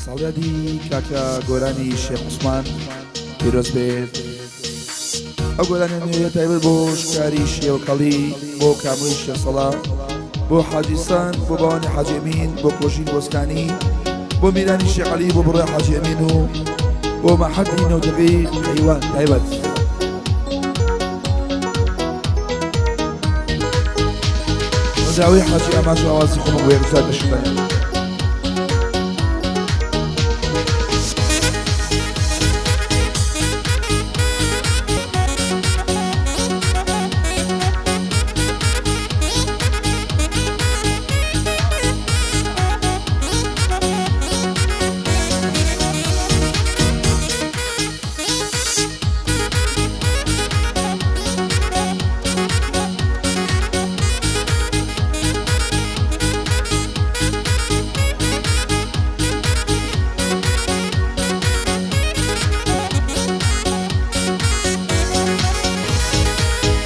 ساڵیادی کاکە گۆرانی شێخ عوسمان پیرۆز بێت. ئەو گۆرانیە نوێیە تایبەت بۆ شکاری شێوکەڵی بۆ کامۆی شێخ سەڵا بۆ حاجیسان بۆ باوانی حاجی ئەمین بۆ کۆژین بۆسکانی بۆ میرانی شێخ عەلی بۆ بڕۆی حاجی ئەمین و بۆ مەحەدی نەوتەکەی قەیوان تایبەت. داوی حاجی ئاماج و ئاوازی خۆمە بۆ یەکجار بەشبەر.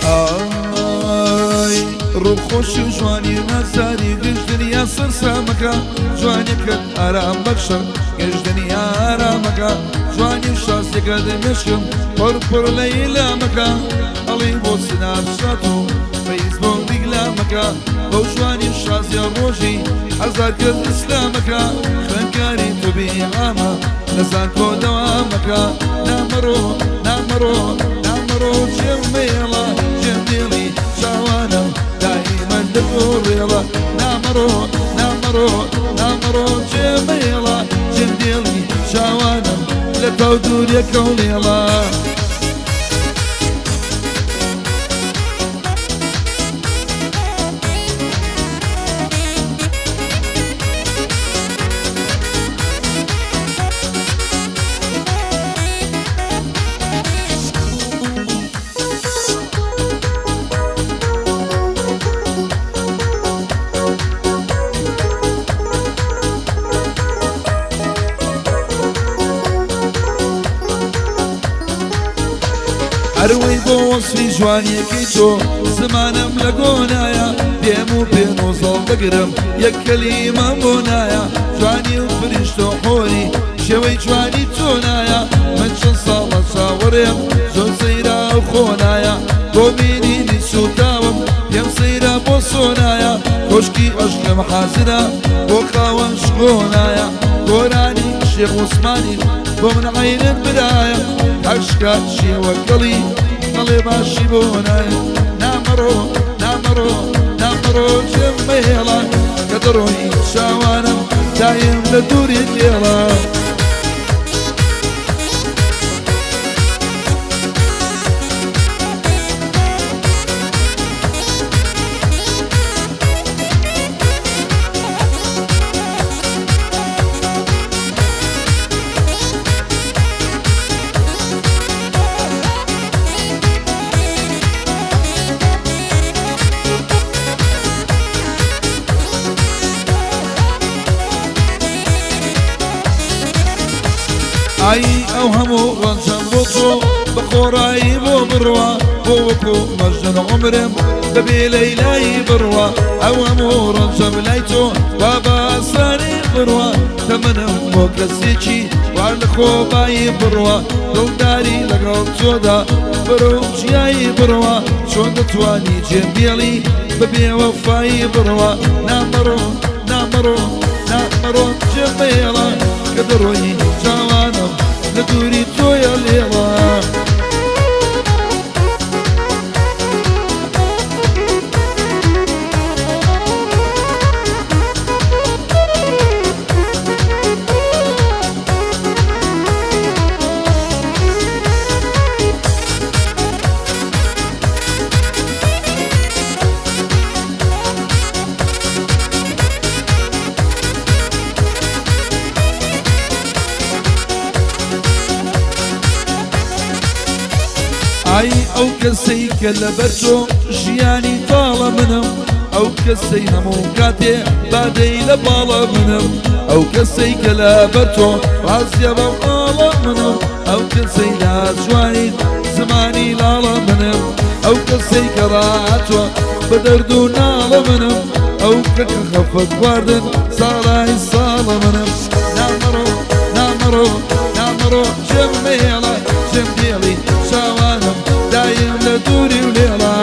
ئای ڕووخۆشی و جوانی نازاری گشت دنیا سەرسامەکە جوانیەکەت ئارام بەخشە گشت دنیا ئارامەکە جوانی و شازیەکەت مێشکم پڕ پڕ لە ئیلامەکە ئەڵێی بۆ سناپچات و فەیسبوک ریکلامەکە بەو جوانی و شازیە ڕۆژی هەزار کەس ئیسلامەکە خوێندکاری طبی عامە لە زانکۆ دەوامەکە نامەڕۆ نامەڕۆ نامەڕۆ جێم مێڵە جێم دێڵی چاوانم دایمەن دەگۆڕێڵە نامەڕۆ نامەڕۆ نامەڕۆ جێم مێڵە جێم دێڵی چاوانم لە تاو دوورێکە و لێڵە. ئەروەی بۆ وەسفی جوانیەکەی تۆ زمانم لە گۆنایە دێم و پێنوزەڵ دەگرم یەک کەلیمەم بۆ نایە جوانی و فریشتە و حۆری شێوەی جوانی تۆ نایە من چەند ساڵە چاوەڕێم زۆر سەیرە ئەو خۆنایە بۆ بینینی سووتاوم پێم سەیرە بۆ سۆنایە کۆشکی عەشقم حازرە بۆ خاوەن شکۆنایە گۆرانی شێخ عوسمانی بۆ من عەینەن برایە هەشکات شێوە گەڵی ئەڵێ باشی بۆ نایە نامەڕۆ نامەڕۆ نامەڕۆ جێم مەهێڵە کە دەڕۆی چاوانم دایم لە دووری لێڵە. ئای ئەو هەموو ڕەنجەم بۆ تۆ بە خۆڕایی بۆ بڕوا بۆ وەکو مەجنون عومرم بەبێ لەیلایی بڕوا ئەو هەموو ڕەنجەم لای تۆ وا بە ئاسانی بڕوا تەمەنم بۆ کەسێکی وا لە خۆبایی بڕوا دڵداری لەگەڵ تۆدا بەرەو چیایی بڕوا چۆن دەتوانی جێم بێڵی بەبێ وەفایی بڕوا نامەڕۆ نامەڕۆ نامەڕۆ جێم مەهێڵە کە دەڕۆیی چاوانم لە دووری تۆیە لێڵە. ئای ئەو کەسەی کە لەبەر تۆ ژیانی تاڵە منم ئەو کەسەی هەموو کاتێ بادەی لە باڵە منم ئەو کەسەی کە لەبەر تۆ ڕازیە بەو ئاڵە منم ئەو کەسەی لە جوانیت زمانی لاڵە منم ئەو کەسەی کە ڕاتوە بە دەرد و ناڵە منم ئەو کە خەفەت خواردن ساڵای ساڵە منم نامەڕۆ. نامەڕۆ جێم مەهێڵە جێم دێڵی چاوانم دایم لە دووری و لێڵە.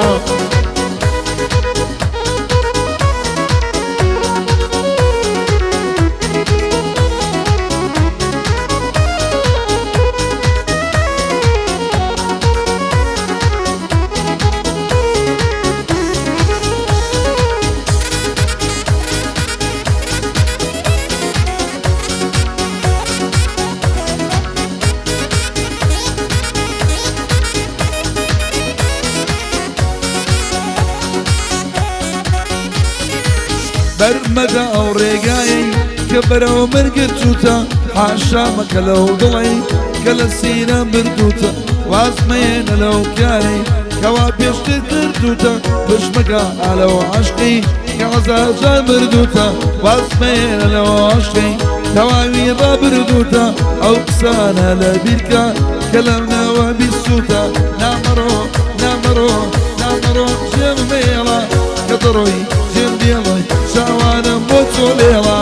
بەرمەدە ئەو ڕێگایەی کە بەرەو مرگت چووتە، حاشا مەکە لەو دڵەی کە لە سینە مردووتە، واز مەیەنە لەو کارەی کەوا پێشتر کردووتە، پشت مەکە ئالەو عەشقی کە هەزار جار مردووتە، واز مەیەنە لەو عەشقی تەواوی ڕابردووتە، ئەو قسانە لە بیرکە کە لەم ناوە بیستووتە، نامەڕۆ نامەڕۆ نامەڕۆ جێم مەیەڵە کە دەڕۆی جێم دێڵی چاوانم بۆ تۆ لێڵە.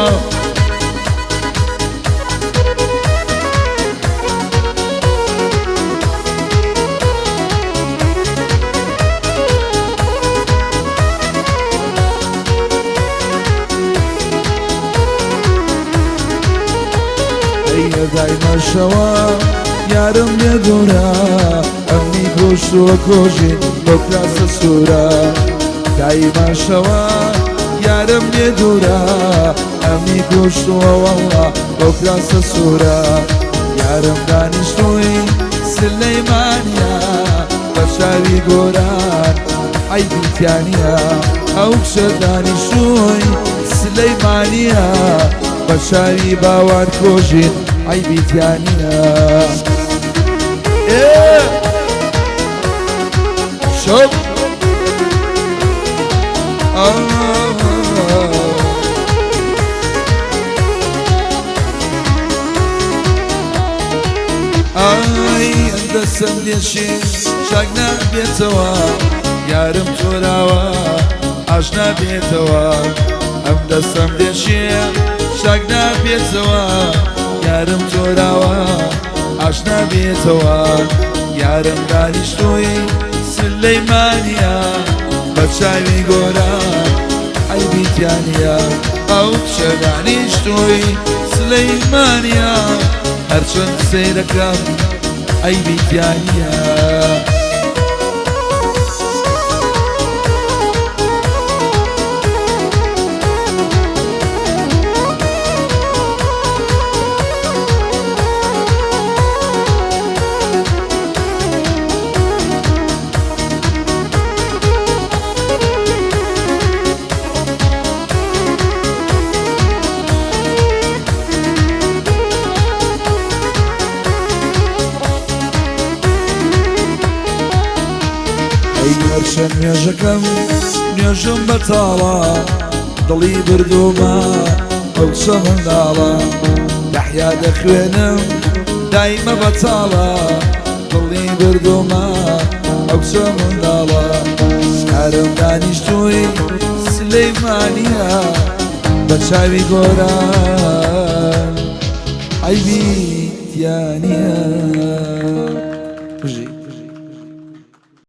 ئەی دایمە شەوە یارم لێ دوورە، ئەمنی گۆشتووە کۆژین بۆ کراسە سوورە. دایمە شەوە یارم لێ دوورە، ئەمنی گۆشتووە وەڵڵا بۆ کراسە سوورە. یارم دانیشتووی سلەیمانیە، بە چاوی گۆران عەیبی تیا نییە. ئەو کچە دانیشتووی سلەیمانیە، بە چاوی باوان کۆژین عەیبی تیا نییە. ئێ شۆک ئای دەسم لێشێ چاک نابێتەوە، یارم تۆراوە ئاش نابێتەوە. ئەم دەسم دێشێ چاک نابێتەوە، یارم تۆراوە ئاش نابێتەوە. یارم دانیشتووی سلەیمانیە، بە چاوی گۆران عەیبی تیا نییە. ئەو کچە دانیشتووی سلەیمانیە، هەرچەند سەیرەکەم عەیبی تیا نییە. ئەی هەرچەند نوێژەکەم نوێژم بەتاڵە، دڵی بردوومە ئەو کچە منداڵە. دەحیا دەخوێنم دایمە بەتاڵە، دڵی بردوومە ئەو کچە منداڵە. یارم دانیشتووی سلەیمانیە، بە چاوی گۆران عەیبی تیا نییە.